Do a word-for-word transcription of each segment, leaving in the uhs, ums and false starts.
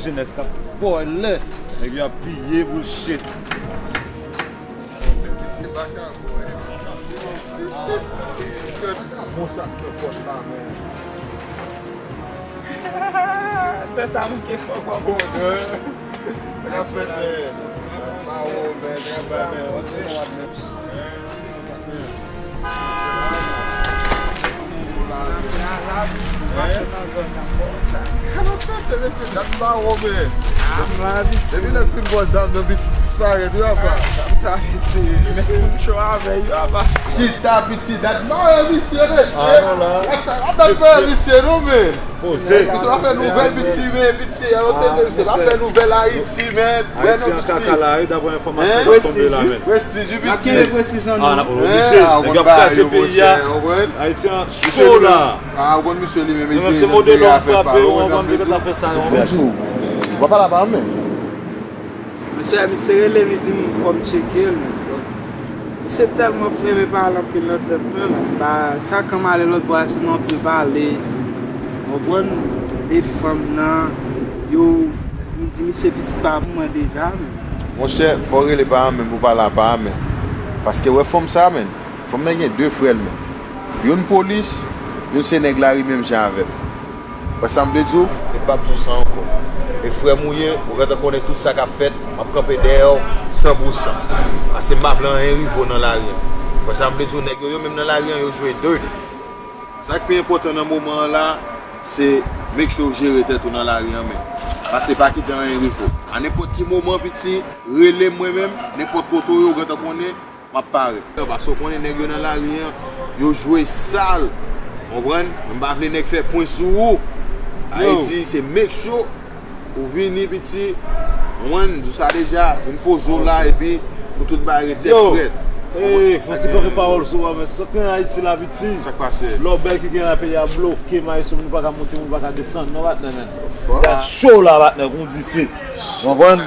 Jenès k ap vòlè. Nèg yo ap piye bullshit. Misye pa ka vòlè. Misye konsa k fè pòt la, men. Fè sa manke fò, kòman? N ap fè, men. Mawo, men, travay, men. Ou se yon wad, men. Depi lè fin bò zam nan, piti disparèt wi, apa. Sa piti, men pou m cho avè yo, apa. Chita, piti, dat mare misye, mesye. Rasta, dat mare misye, non, men. Misye pa fè nouvèl, piti, men, piti, an nou tande, misye pa fè nouvèl Ayiti, men. Ayiti an kaka la, wi, daprè enfòmasyon k ap tonbe la, men. Prestij, wi, piti. N ap kenbe prestij an nou. Ah, n ap oblije. Nèg yo ap kraze peyi a. Ayiti an cho la. Ah, ou konn misye li menm, li se modèl lòm frape, ou konprann, li gentan fè sa, ou konprann. Ou pa pale a pa, men. Monchè, misye rele m, li di m fò m tcheke l, men, bon. Misye tèlman renmen pale anpil nan tèt mwen, men, ba, chak an m ale lòt bò a, se nan anpil pale. Ou konprann? De fanm nan, yo, m di misye pitit pa pou mwen deja, men. Monchè, fò w rele pa a, men, pou pale a pa a, men. Paske wè fanm sa, men. Fanm nan gen de frè l, men. Youn polis, youn se nèg lari menm jan avè m. Wè sa m vle di w? E m p ap di w sa ankò. E frè m ou ye, ou gentan konnen tout sa k ap fèt, m ap kanpe dèyè w san pou san. Paske m pa vle anyen rive w nan lari an. Wè sa m vle di w, nèg yo, yo menm nan lari an, yo jwe dirty. Sa k pi enpòtan nan moman an la, se make sure w jere tèt ou nan lari an, men. Paske pa kite anyen rive w. A nenpòt ki moman, piti, rele m mwen menm, nenpòt kote w ye, ou gentan konnen, m ap parèt. Paske w konnen nèg yo nan lari an, yo jwe sal. Konprann? M pa vle nèg fè pwen sou ou. Sa vle di, se make sure ou vini, piti. Mwen, m di w sa deja, vin poze w la, epi pou tout bagay ret tèt frèt. Ey, fò ti kanpe pawòl sou ou, men sa k gen Ayiti la, piti. Sa k pase? Lò bèl ki gen la, peyi a bloke, mayi sou moun pa ka monte, moun pa ka desann, non, patnè, men. Dat cho la, patnè, gon dife. Konprann?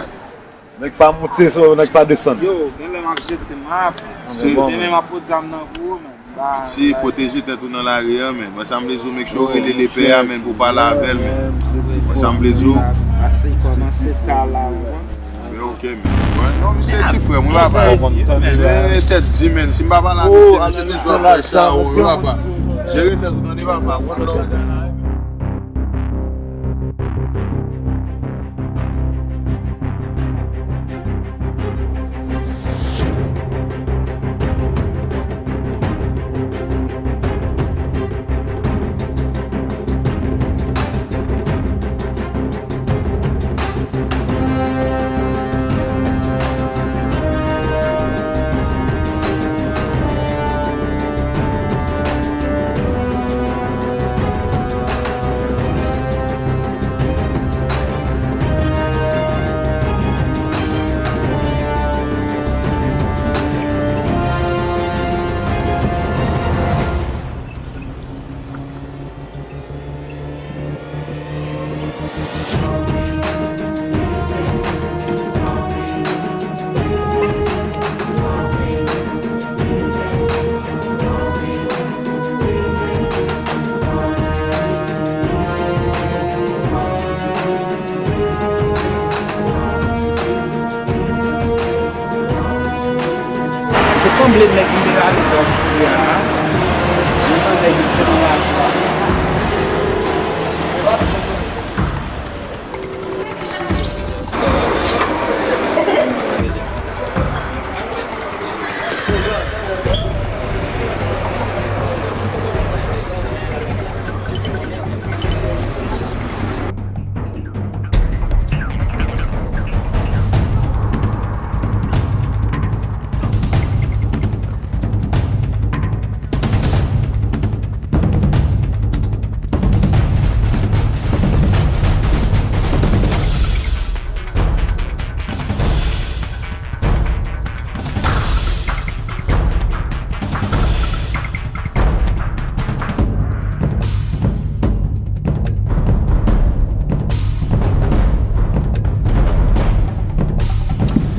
Nèg pa monte, so, nèg pa desann. Yo, genlè m ap jete m ap. Si. Demen m ap pot zam nan pou ou, men. Ba, si, ba, pwoteje tèt ou nan lari a, men. Mwen, sa m vle di w, make sure w rele lepè a, men, pou w pale avè l, men. Mwen, sa m vle di w. Pase kòmanse ta la, wi. Men, ok, men. Mwen, non, misye ti frè m, wi, papa. Jere tèt di, men. Si m pa pale a misye, misye toujou ap fè sa, wi, papa. Jere tèt ou, tande, papa. One love. Se sanble nèg liberalize an fouye a, men pa nèg ki nan lajan. Se pa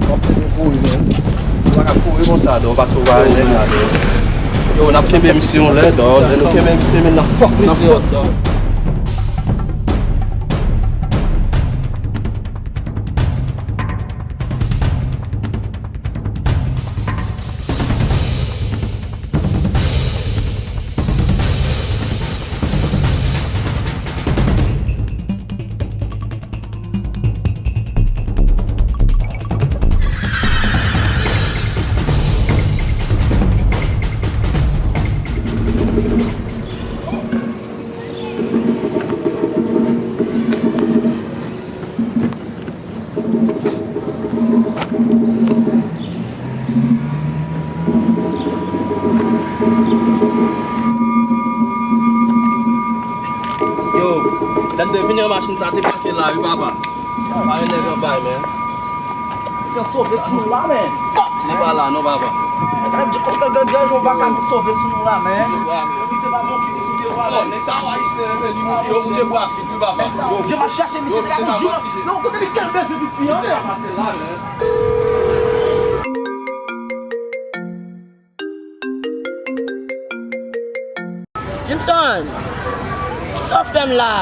W ap tande kouri, men. Ou pa ka kouri konsa, dò, paske w pa wè nèg la, dò. Yo, n ap kenbe misye yon lè, dò. Lè nou kenbe misye, men n ap fòk misye, dò. N ap fòk, dò. Sa te pase la, wi, papa. Pale nèg anba, men. Se sove sou nou la, men. Fòk! Se pa la, non, papa. Gade, gade, gade, gade, jan w pa ka sove sou nou la, men. Misye pa bon ki misye te wale. Nèg sa ayisyen, men, li moute, yo moute bwa fik, wi, papa. Yo, m ap chache misye, te ka yon jou, non, kote li kenbe se piti an, men. Misye pa pase la, men. Jimson, kisa w fè m la?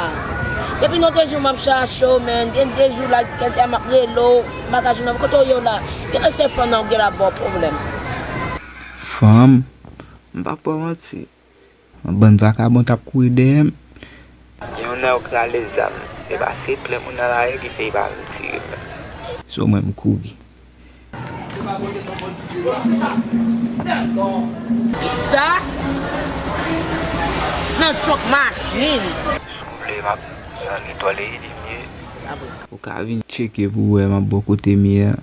Depi nou de jou m ap chache w, men, gen de jou la, kèlke m ap rele w, m pa ka jwenn w. Kote w ye w la? Gen lè se fanm nan ou gen la ba w pwoblèm. Fanm? M p ap ba w manti. Yon bann vakabon t ap kouri dèyè m. Yon nèg krale zam, se pa se plen moun nan lari ki fè li pa vin tire m. So mwen m kouri. Kisa? Nan trunk machin. Si w vle, m ap nan netwaye limyè. Ou ka vin tcheke pou w wè m ap bò kote m ye a.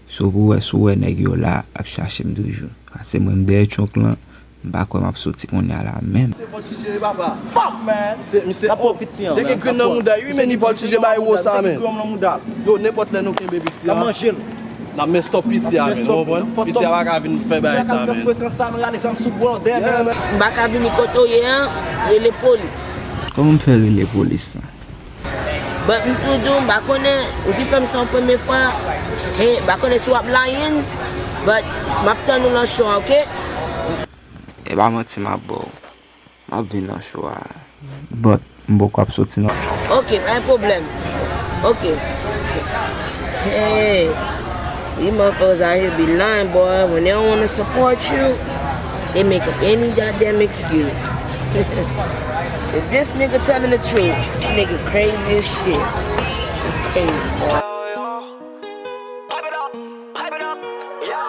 So pou w wè, si w wè nèg yo la ap chache m toujou. Paske mwen m dèyè trunk lan, m pa kwè m ap soti kounye a la menm. Se vòltije wi papa. Fuck, man. Misye, misye, oh, misye gen grenn nan mouda wi, men li vòltije bay wo sa, men. Yo, nenpòt lè nou kenbe piti a. N ap manje l. N ap mess up piti a, men, ou konprann? Piti a pa ka vin fè bagay sa, men. Frekans sa, nou rale zam sou bwòdè, men. M pa ka vini kote w ye an, rele polis. Kòman m fè rele polis la? But m tou di w, m pa konnen, ou ki fè m sa yon premye fwa, e m pa konnen si w ap layen, but m ap tann ou nan show a, oke? E pa manti m ap ba w. M ap vin nan show a. But m poko ap soti nan show. Oke, pa gen pwoblèm. Oke. Hey, these motherfuckers out here be lying, boy. When they don't wanna support you, they make up any goddamn excuse. If this nigga telling the truth, this nigga crazy as shit. He crazy, boy. Pipe it up, pipe it up, yeah.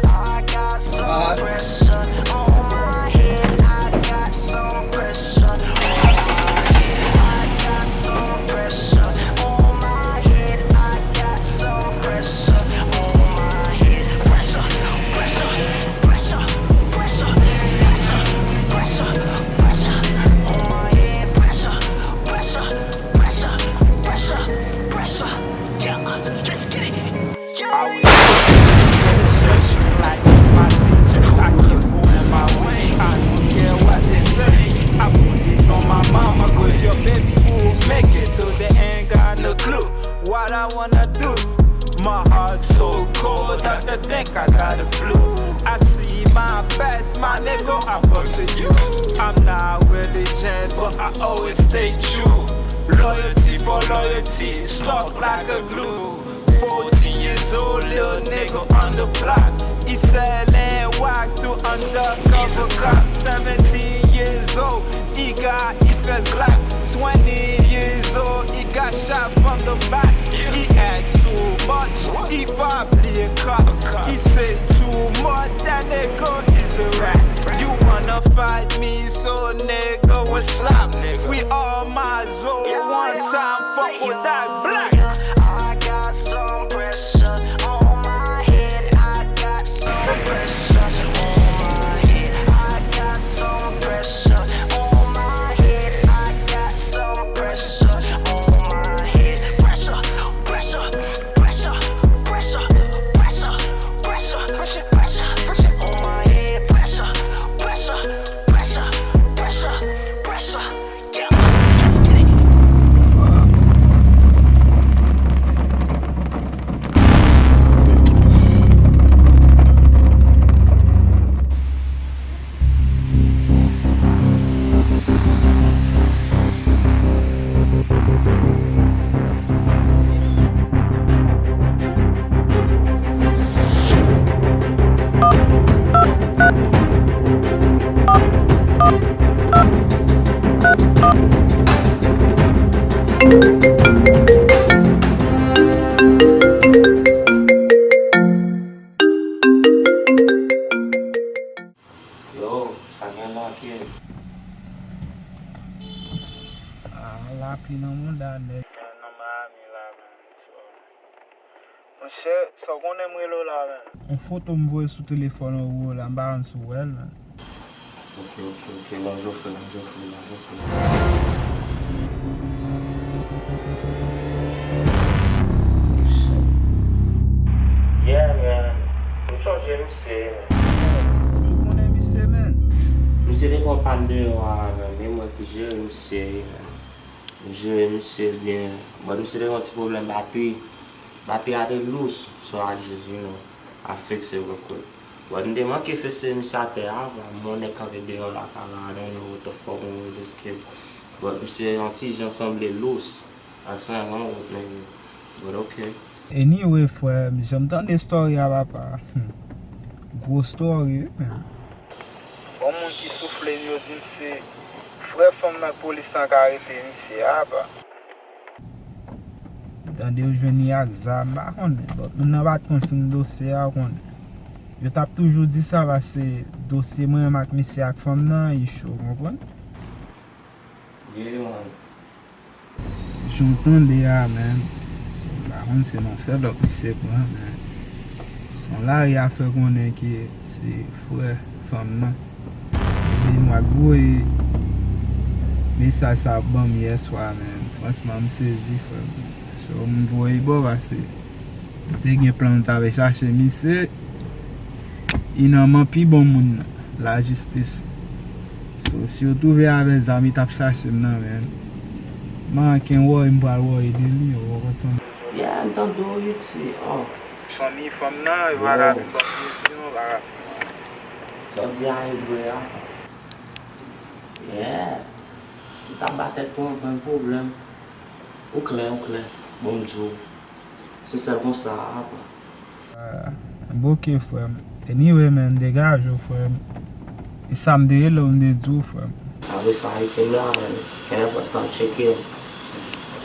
I got some pressure on my head. I got some pressure on my head. I got some pressure on my head. I got some pressure on my head. Pressure, pressure, pressure, pressure, pressure, pressure on my head. Pressure, pressure, pressure, pressure, pressure. Yeah, let's get it. Yeah. I was just like it's my teacher. I keep going my way. I don't care what they say. I put this on my mama, 'cause your baby will make it through the end. Got no clue what I wanna do. My heart so cold, doctor think I got a flu. I see my best, my nigga, I'm busting you. I'm not religion, but I always stay true. Loyalty for loyalty, stuck like a glue. Fourteen years old, little nigga on the block. He selling whack to undercover cops. Seventeen years old, he got, he felt like twenty years old. He got shot from the back. He asked too much. He probably a cop. He say too much. That nigga is a rat. You wanna fight me, so nigga, what's up? Free all my zone one time. Fuck with that black. I got some pressure on my head. I got some pressure on my head. I got some pressure on my head. I got some pressure on my head. Pressure, pressure, pressure, pressure, pressure, pressure, pressure, pressure on my head. Pressure, pressure, pressure, pressure, pressure. Yeah, let's get it. Yo, sa gen la, Ken? Ah, lapli nan mouda nèg. Nan Miami la, man. So, monchè, sa w konnen m rele w la, man. Yon foto m voye sou telefòn ou la, m pa konn si w wè l, man. Ok, ok, ok, lòt jou frè, lòt jou frè, lòt jou frè. Misye te pran pal deyò a, men, men mwen ki jere misye, wi, men. M jere misye byen. But misye te gen yon ti pwoblèm batri. Batri a te loose, so I just, you know, I fix it real quick. But m te manke fese misye atè a, mon nèg kanpe deyò lakay la, I don't know what the fuck wrong with this kid. But misye yon ti jan sanble loose. Aksan an wont, nèg yo. But okay. Anyway, frè m, jan m tande story a, papa. Hmm. Gwo story, wi, men. Bon, moun ki soufle m yo di m se frè fanm nan polis lan ka arete misye a, apa. M tande yo jwenn li ak zam, m pa konnen, but moun nan pa t konn fin dosye a, ou konnen. Yo t ap toujou di sa, paske dosye mwen menm ak misye ak fanm nan, li cho, ou konprann? Yeah, man. Jan w tande a, man. So, m pa konn se nan sèt òk misye pran, men se yon lari a fè konnen ke se frè fanm nan. Epi m wè voye mesaj sa ap ban m yèswa, men franchman, m sezi, frè m. So, m voye bò paske m te gen plan m t ap chache misye. Li nan men pi bon moun nan, lajistis. So, si yo twouve avèk zam, li t ap chache m nan, men. Manken wòy, m pral wòy de li, ou konprann sa? Yeah, m tande w, Yuti. Oh. Fanmi fanm nan, yo pa ka vin ban m vizyon, yo pa ka fè anyen. Sa w di a e vre a. Yeah. Ou t ap ba tèt ou anpil pwoblèm. Ou klè, ou klè. Bon Dye. Se sèl konsa a, apa. Ah, m oke, frè m. Anyway, man, degaje w, frè m. E sa m te rele w, m te di w, frè m. Apre sa, Ayiti m la, man. Kenpòt tan, tcheke m.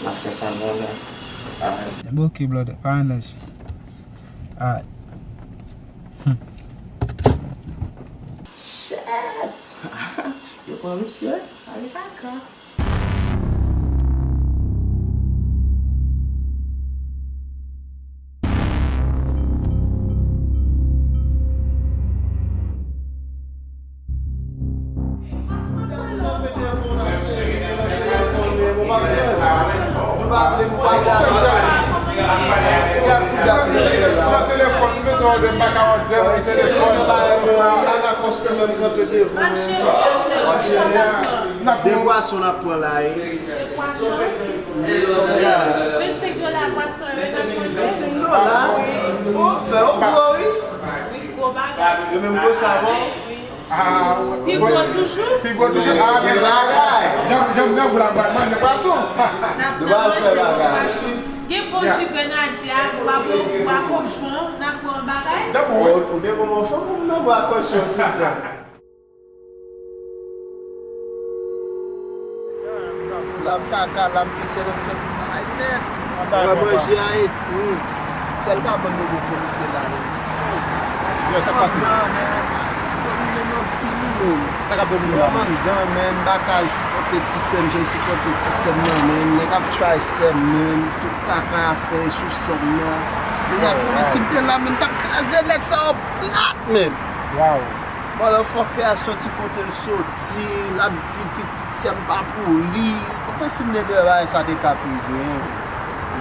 N ap fè sa nou renmen. Alright. M oke, brother. Pa gen danje. Alright. Hmm. Shit! Yo pran misye, ale kaka. De pwason n ap pran la, e. Vennsenk dola pwason an, yo pa konn. Vennsenk dola? O, fè yo gwo, wi. Wi, gwo bagay. Yo menm gwo savon. Pi gwo toujou. Pi gwo toujou. Ah, gen bagay. Janm, janm grangou la pral manje pwason. Nou pral fè bagay. Gen bon ji grenadye a, bwa ko-, bwa kochon, n ap pran bagay. Ou, ou te bon fanm, ou nan bwa kochon, sista. Lam kaka, lam pise, lam fè tout bagay nèt. Mwen manje a e tou. Sèl kabann nou gon komite la, wi. Yo, sa k pase? Nan, men, sa k domine nan pi, men. Sa k ap domine la? Mwen anndan, men, m pa ka sipòte ti sè m, jan m sipòte ti sè m nan, men. Nèg ap try sè m, men. Tout kaka a fè sou sè m nan. Men y ap, si m te la, men, m t ap kraze nèg sa yo plat, men. Wow. Motherfucker a soti kote l soti, l ap di pitit sè m pa pou li. Ou panse si m te deyò bagay sa te ka pi vre, wi.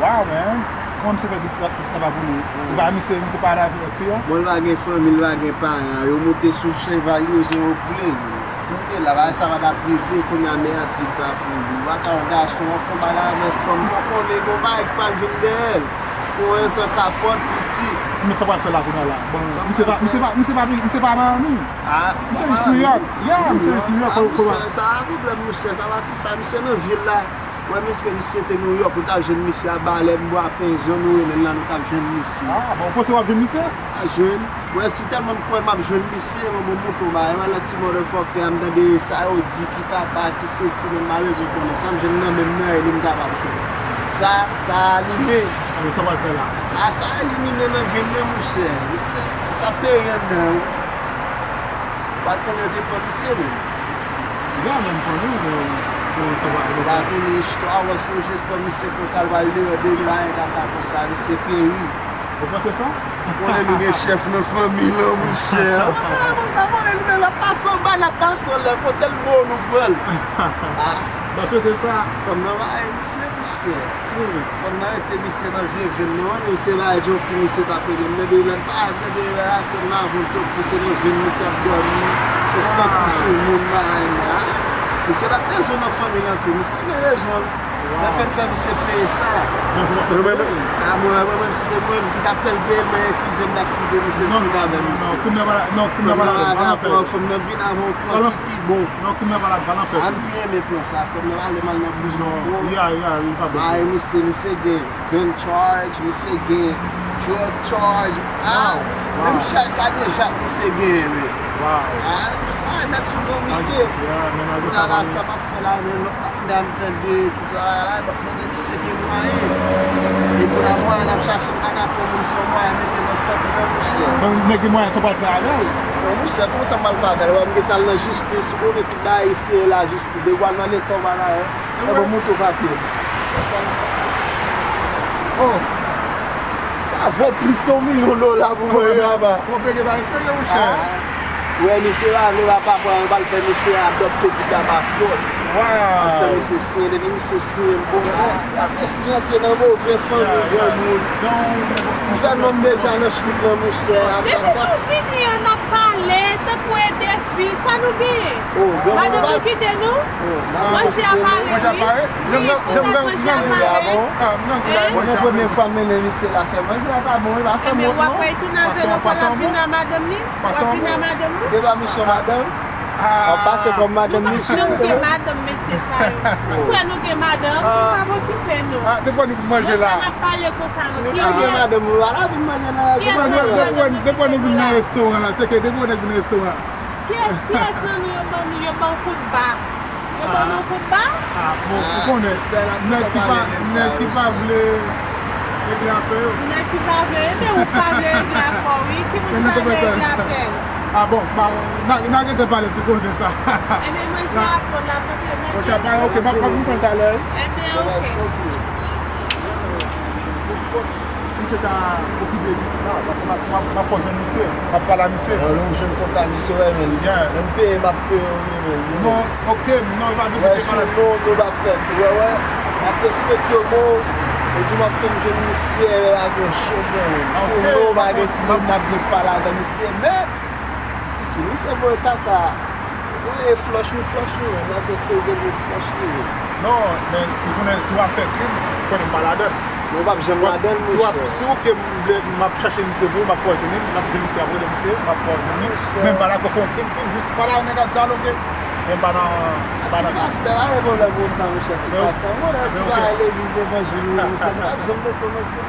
Wow, man. Kòman misye fè di pitit la pa pou li? Ou pa misye, misye pa la avèk fi a? Bon, l pa gen fanmi, l pa gen paran. Yo moute sou cheval yo jan yo vle, wi. Si m te la, bagay sa pa t ap rive, kounye a men ap di l pa pou li. Ou pa ka yon gason, w ap fè bagay avèk fanm, fò konnen gon bagay ki pral vin dèyè l. Konnen san kapòt, pitit. Men sa pral fè la kounye a la. Bon, misye pa, misye pa, misye pa, misye pa Miami. Ah, misye jis New York. Yeah, misye jis New York. Ah, monchè, sa pa pwoblèm, monchè. Sa pa ti sa, misye nan vil la. Wè, misye, misye te New York, nou t ap jwenn misye a Balèn, Bwapen, zòn nou rele l la, nou t ap jwenn misye. Ah, bon, ou panse w ap jwenn misye? A jwenn. Wè, si tèlman m kwè m ap jwenn misye, mwen, mwen montre w bagay, mwen, lòt ti motherfucker, m tande sa yo di ki papa, ki sesi, men m pa bezwen konnen. Sa m jwenn nan men m nan, e li m kapab jwenn. Sa, sa alime. Alò, sa w pral fè la? A, sa elimine nan game nan, monchè. Misye, sa peye anndan, wi. Ou pa t konnen yo te pran misye, men. Ya, men m konnen, men, men sa w pral fè la? Ou pa konnen istwa, wè, si yo jis pran misye konsa, l pral deyò de li, pa gen kaka konsa, misye peri. Ou panse sa? Ou konnen nou gen chèf nan fanmi lan, monchè. Ou konnen konsa, konnen li menm l ap pase anba, n ap pase anlè, kote l bon, nou pran l. Ah. Paske se sa. Fanm nan pa rete misye, misye. Fanm nan rete misye nan vye venn nan, wi, misye pa rete yon kou misye t ap rele m. Depi lè m pa, depi lè a, sèm nan avè yon kou misye nan venn, misye ap dòmi. Se santi sou moun bagay la. Misye pa t bezwen nan fanmi l ankò. Misye gen rezon l. Mwen fè n fè misye peye sa. Mwen menm, a mwen, mwen menm, si se mwen menm ki t ap fè l peye, mwen refize, m t ap refize misye, m fini avè misye. Non, kounye a pa, non, kounye a pa la, pa la fè. Fanm nan vin avè yon plan ki pi bon. Non, kounye a pa la, pa la fè. A m pi renmen plan sa, fanm nan pa vle m al nan prizon ankò. Ya, ya, li pa bon. Ay, misye, misye gen gun charge, misye gen drug charge. Ah, menm chay kadejak misye genyen, men. Ah, ah, nèt sou do misye. Kounye a la, sa m ap fè la, men lòt patnè m tande tout travay la, donk, tande misye gen mwayen. E pou la mwayen, n ap chache, n pa ka pran moun san mwayen, mete nan fòk nan misye. Donk, nèg gen mwayen, sa w pral fè avè l? Non, monchè, konsa m pral fè avè l. Wè, m gentan al nan jistis, ou konnen tout bagay isi e la, jistis. Depi w al nan leta, w pa la, hein. Mwen pral montre w papye m. Oh! Sa vo plis ke yon milyon dola pou mwen, papa. Ou plede bay serye, monchè. Ou wè, misye pa vle, papa, pran, yo pral fè misye adopte kit la pa fòs. Pral fè misye siyen, depi misye siyen, bon, y ap siyen te nan move fanmi, granmoun. M fè nonm deja nan chmit lan, monchè. Depi nou fini an, n ap pale, tankou e de fi, sa nou genyen? Madanm nou kite nou? Manje a pare, wi. Wi, manje a pare. Mwen se premye fwa m mennen misye la fè manje a pa bon, li pa fè m wont non. Ebyen, w ap retounen avè l ankò, l ap vin a madanm li? W ap vin a madanm li? Depi misye madanm, w ap pase kòm madanm misye. Nou pa janm gen madanm, mesye sa yo. Apre nou gen madanm, nou pa okipe nou. Depi nou vin manje la. Konsa n ap pale konsa, nou pa gen madanm, nou pa la vin manje nan restoran. Depi nou vin nan restoran la, se ke depi nèg vin restoran. Kiyès, kiyès nan nou yo ban nou, yo ban w kout ba? Yo ban nou kout ba? Ah, bon, ou konnen, nèg ki pa, nèg ki pa vle regle afè yo. Nèg ki pa vle, ebyen ou pa vle regle afè w, wi. Ki moun ki pa vle regle afè l? Ah bon, ba, n a, n a gentan pale sou koze sa. Ebyen, manje a bon, la pote, manje a bon. Ok, m ap, m ap vin pran talè, wi. Ebyen, ok. Misye ta okipe pitit la, paske m ap, m ap, m ap fè w jwenn misye, m ap pale a misye. Lè w jwenn kontak misye, wè, men. M peye, m ap peye w, wi, men. Non, ok, non, pa bezwen pale. Wè, sou non, nou pa fè, wè, wè, m ap respekte w, bon, ou di m ap fè m jwenn misye, lè pa gen cho, bon, sou non, pa gen pwoblèm, n ap jis pale avè misye, men, si misye voye kaka, Ou konnen e flòch nou, flòch nou ye, n ap jis poze nou flòch nou ye. Non, men si w konnen, si w ap fè krim, ou konnen m pa ladan l. Men w p ap janm ladan l, monchè. Si w ke m vle, m ap chache misye pou ou, m ap fè w jwenn li, m ap jwenn misye, ap rele misye, m ap fè w jwenn li. Men m pa dakò fè yon krim, krim, jis pale a yon nèg ap dyaloge. Men m pa nan, m pa nan. Ti pastè, pa gen pwoblèm konsa, monchè, ti pastè. Ou konnen ti bagay legliz levanjil, monchè, m p ap janm mete w nan krim.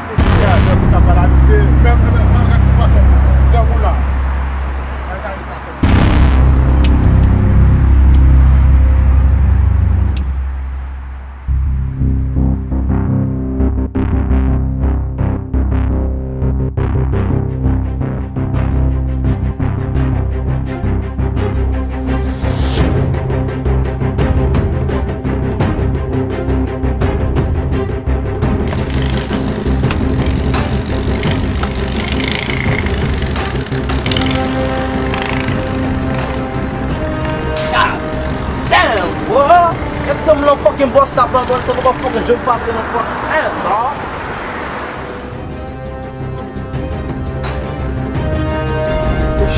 God damn, bro! Every time yon fucking bus stop la, bro, se poko fucking jwenn pase nan fucking air, dawg.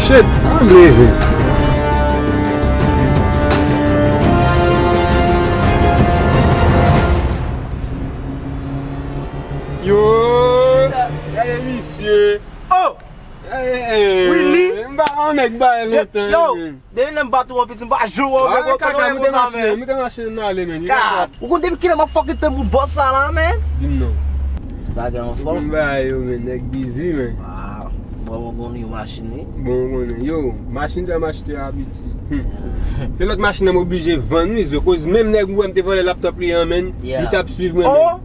Shit, sa m leve sa. Yo! Gade misye. Oh! Willy? M pa yon nèg ba lontan. Yo! Depi lè m bat ou an piti, m pa janm wè w, men kote w ye konsa, men. Moute machin nan ale, men. God, ou konn depi kilè m ap fucking tann bout bòs sa la, men? Di m non. Bagay anfòm. M ba yo, men, nèg busy, men. Waw. Bon, bon, bon, yo machin, wi. Bon, bon, yo, machin sa m achte a piti. Se lòt machin nan m oblije vann, wi, zo. Koz menm nèg ou wè m te vòlè laptop li an, men. Misye ap swiv mwen, men.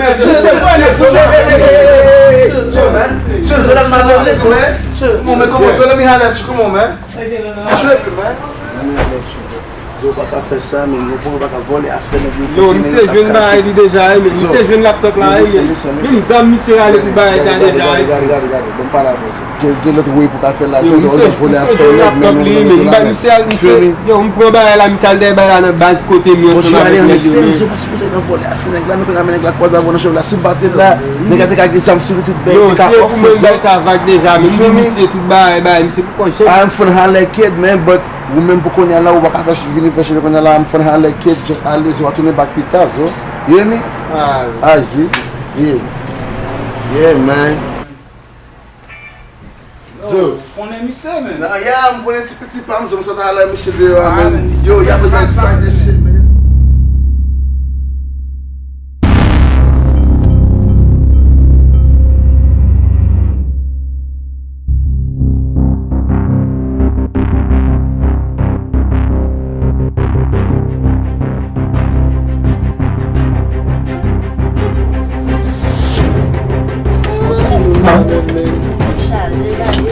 man. Chill, chill, chill, chill, chill, man. Chill, so that's my little nigga, man. Chill. Come on, man, come on. So let me holler at you. Come on, man. Tripping, man. Let me holler at you, Zo. Zo pa ka fè sa, men yo pa ka vòlè afè nèg yo. Yo, misye jwenn bagay li deja, wi, men misye jwenn laptop la, wi, men. Menm zam misye rale pou bagay sa deja, wi. Gade, gade, gade, gade, gade. Bon, pale avè Zo. Gen, gen lòt woy pou ka fè lajan, sa w vòlè afè nèg, men nou, nou, nou, misye al, misye, yo, m pran bagay la, misye al dèyè bagay la nan baz kote m yo, ansanm avèk nèg yo, men. Zo pa sipoze nan vòlè afè nèg la, nou pa ka men nèg la kwaze avè w nan chèf la, si m pa te la, nèg la te ka gen zam sou li tout bèl, te ka ofè sa. Yo, se pou mwen bay sa vag deja, men m di misye tout bagay, bagay, misye poko janm. I'm from Harlem kid, man, but ou menm pou kounye a la, ou pa ka fè ch-, vini fè cheve kounye a la, I'm from Harlem kid, just ale, Zo, a tounen back pita, Zo. You hear me? Ah. Azi. Yeah. Yeah, man. Zo. Yo, ou konnen misye, men. Nan, ya, m konnen ti piti pa m, Zo, m sot ale misye deyò a, men. Yo, y ap gade spray de shit, men.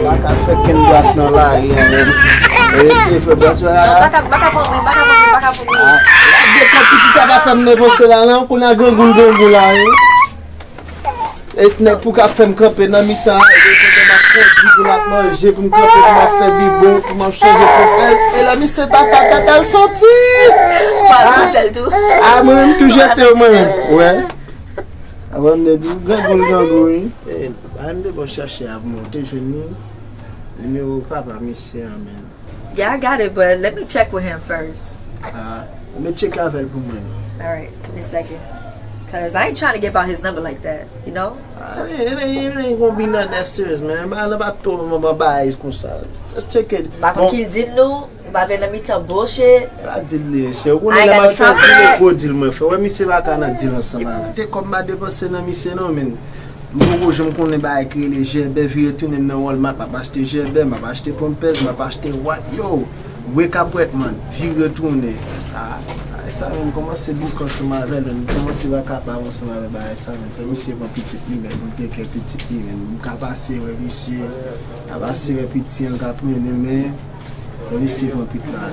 Pa ka fè kenn bras nan lari a, menm. E se fè bras yo a. Baka, baka pran wi, baka pran wi, baka pran wi. Gade kòb piti sa pa fè m depanse la, non, pou nan grangou l grangou la, wi. E nèg pou ka fè m kanpe nan mitan, e kote m ap kondui pou m ap manje, pou m kanpe, pou m ap fè bibon, pou m ap chanje pwofil. E lè misye ta ka tèt al santi. Pral Marcel tou. A, mwen menm tou jete w, mwen menm. Wè. A, mwen menm di w, grangou l grangou, wi. E, ba m de bò chèche a pou mwen, te jwenn li. Nimewo papa misye an, men. Yeah, I got it, but let me check with him first. Ah, men tcheke avè l pou mwen non. All right, give me a second. Cause I ain't trying to give out his number like that, you know? Ah, men, men, men, men, gon binè serious, man. Ba, nan pa twò manman bagay konsa. Just check it. Pa konn ki l di nou. M pa vle nan mitan bullshit. E pa dil li ye, chè. Ou konnen lè m ap fè dil, e gwo dil mwen fè. Wè, misye pa ka nan dil ansanm avè m. Te kòb m pa depanse nan misye non, men. M poko janm konnen bagay ki rele jèbè, vire tounen m nan Walmart, m ap achte jèbè, m ap achte pampers, m ap achte wat, yo, wake up wet man, vire tounen. Ah, bagay sa menm kòmanse bouke ansanm avè l, menm m kòmanse pa kapab ansanm avè bagay sa, menm fè misye pran pitit li, menm m te kè pitit li, menm m ka pase wè misye, ka pase wè piti an, l ka prennen, men Yon misye pran pit la.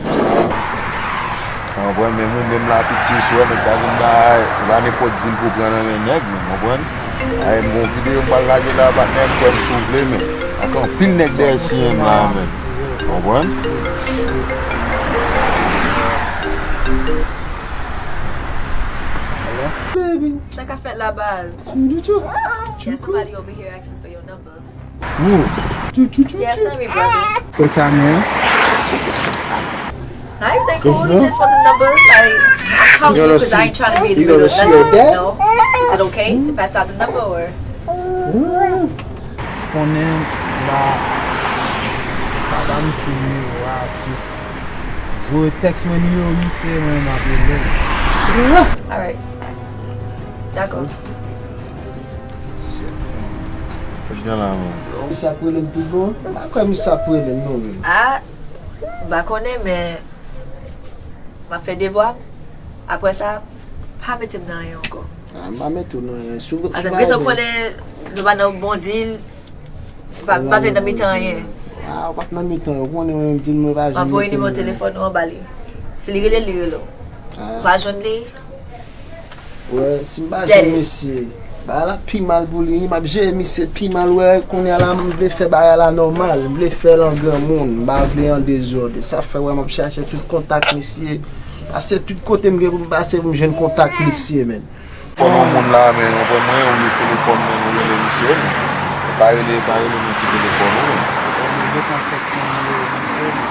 Ou konprann, menm ou menm la piti, si w wè nèg ta vin bay, e pa nenpòt dil pou pran nan men nèg, ou konprann? Ay, m gon videyo m pral lage la, patnè, m kwè m si w vle, men ak anpil nèg dèyè siyen m la, men. Ou konprann? Baby. Sa k ap fèt la, baz? There's somebody over here asking for your number. Whoa. Yes, I'm your brother. What's up, man? Not everything cool. He just want the number. Like, I'm calling you because I ain't trying to be in the middle of nothing. You know, she your dad? No. Is it okay to pass out the number or? Konnen la, papa m se nimewo a, plis. Voye tèks mwen nimewo misye, mwen m ap rele l. Alright. Dakò. Kounye a la, man. Misye ap rele m tout bon? M pa kwè misye ap rele m non, menm. Ah, m pa konnen, men m ap fè devwa m. Apre sa, pa mete m nan anyen ankò. Ah, m pa mete w nan anyen. Sou, sou pa gentan konnen nou pa nan bon dil, m pa, m pa vle nan mitan anyen. Ah, ou pa t nan mitan, ou konnen mwen menm dil mwen pa janm mete m nan anyen. M ap voye nimewo telefòn ou an ba li. Si li rele l, li rele w. Ah. Ou pa jwenn li? Wè, si m pa jwenn misye, bagay la pi mal pou li, m ap jere misye pi mal, wè, kounye a la, m vle fè bagay la nòmal, m vle fè l an granmoun, m pa vle an dezòd, sa fè wè m ap chache tout kontak misye, pase tout kote m gen pou m pase pou m jwenn kontak misye, menn. Fò yon moun la, menn, ou konprann mwen, ou jis telefòn mwen, ou rele misye, menn. Ou pa rele, pa rele moun sou telefòn ou, menn. Ou gen kontak mwen, ou rele misye, menn.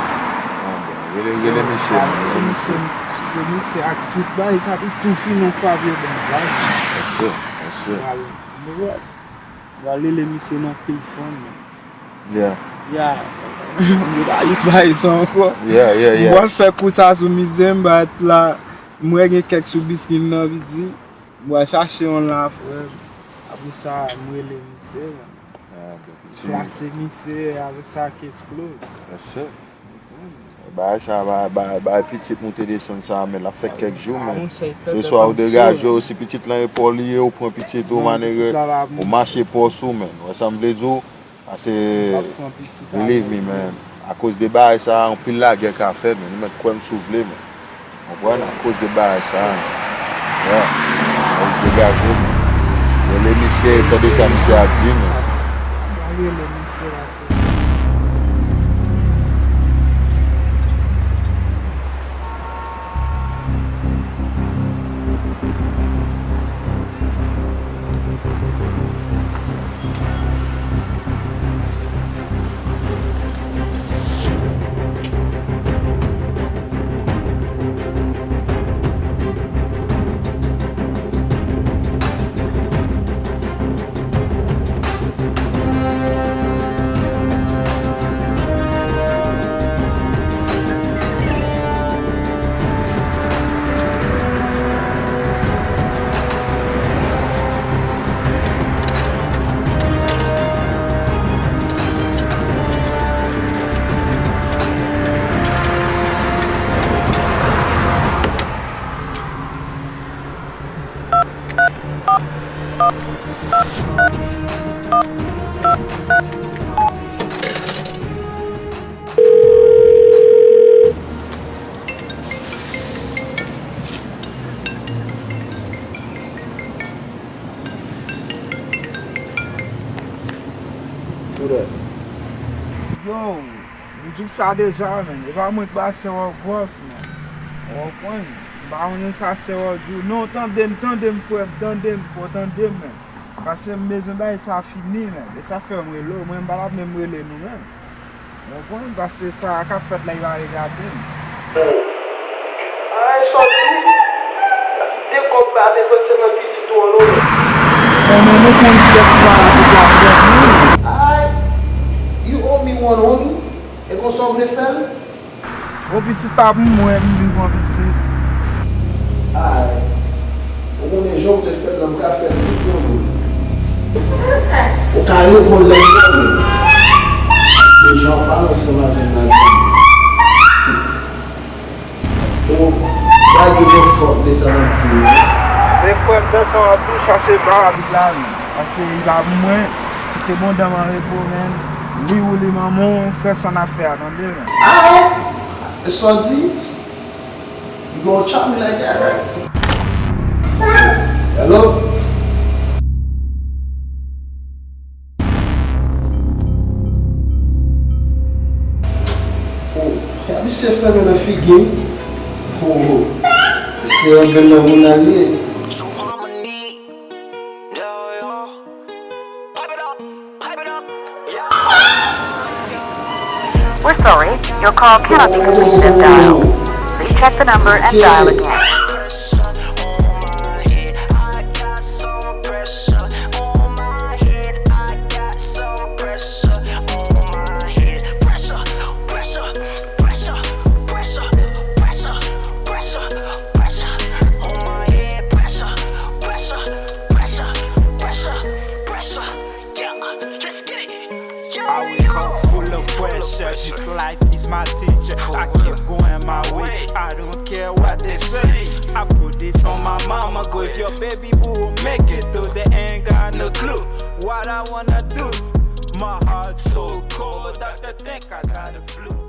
Ah, bon, rele, rele misye, menn, rele misye. Se misye ak tout bagay sa, li tou fini yon fwa vye bon, bagay. Yes, sir. Yes, sir. Pral, m pral rele misye nan telefòn, man. Yeah. Yeah. M pa jis bay sa ankò. Yeah, yeah, yeah. M pral fè kou sa sou misye, m pa t la. M wè gen kèk sou biskin nan, piti. M pral chache yon la, frè. Apre sa, m rele misye, man. Ah, bon, piti. Plase misye, avèk sa, case close. Yes, sir. Bagay sa, ba-, ba-, bagay pitit moute desann sa, men l ap fèt kèk jou, men se swa ou degaje w, si pitit lan e pa w li ye, ou pran pitit ou, manere, ou mache pòs ou, men. Wè sa m vle di w? Pase, believe me, man, akoz de bagay sa, anpil lagè ka fèt, men nou mèt kwè m si w vle, men. Konprann? Akoz de bagay sa, yeah. Akoz degaje, men. Rele misye, tande sa misye ap di, men. Rele misye la, se Yo, m di w sa deja, menn. E pa mwen k ba sè w gwòs, menn. Ou konprann? M pa konnen sa sè w di w. Non, tande m, tande m, frè m, tande m, fò tande m, menn. Paske m bezwen bay sa fini, menn. E sa fè m rele w. Mwen, m pa t ap menm rele nou, menn. Ou konprann? Paske sa k ap fèt la, li pa regade m. Ay, sòti. De kòb pa depanse nan pitit ou an, non, menn. Bon, men nou konn kiyès pa la pou ka fè. Ay, you owe me one, homie. E konsa w vle fè l? Bon, pitit pa pou mwen, m vin pran pitit. Ay, ou konnen jan w te fè l la, m ka fè l vit non, bro. Ou ka reponn lè m rele. Men jan w pale ansanm avè m la, bro. Ou pa gen yon fòk de sa m ap di w. Men frè m, tantan w ap tou chache pa. Tout lavi. Pase li pa pou mwen, kite bondan m an repo, man. Li ou li manman w, fè sa n ap fè a, tande, man. Ah! Sa w di? You gonna chop me like that, right? Hello? Oh, misye fèmen nan figi m. Oh, se yon grenn nan moun nan li ye. We're sorry, your call cannot be completed as dialed. Please check the number and dial again. I wake up full of pressure. This life is my teacher. I keep going my way. I don't care what they say. I put this on my mama. Go if your baby boo will make it through. They ain't got no clue what I wanna do. My heart so cold. Doctor think I got a flu.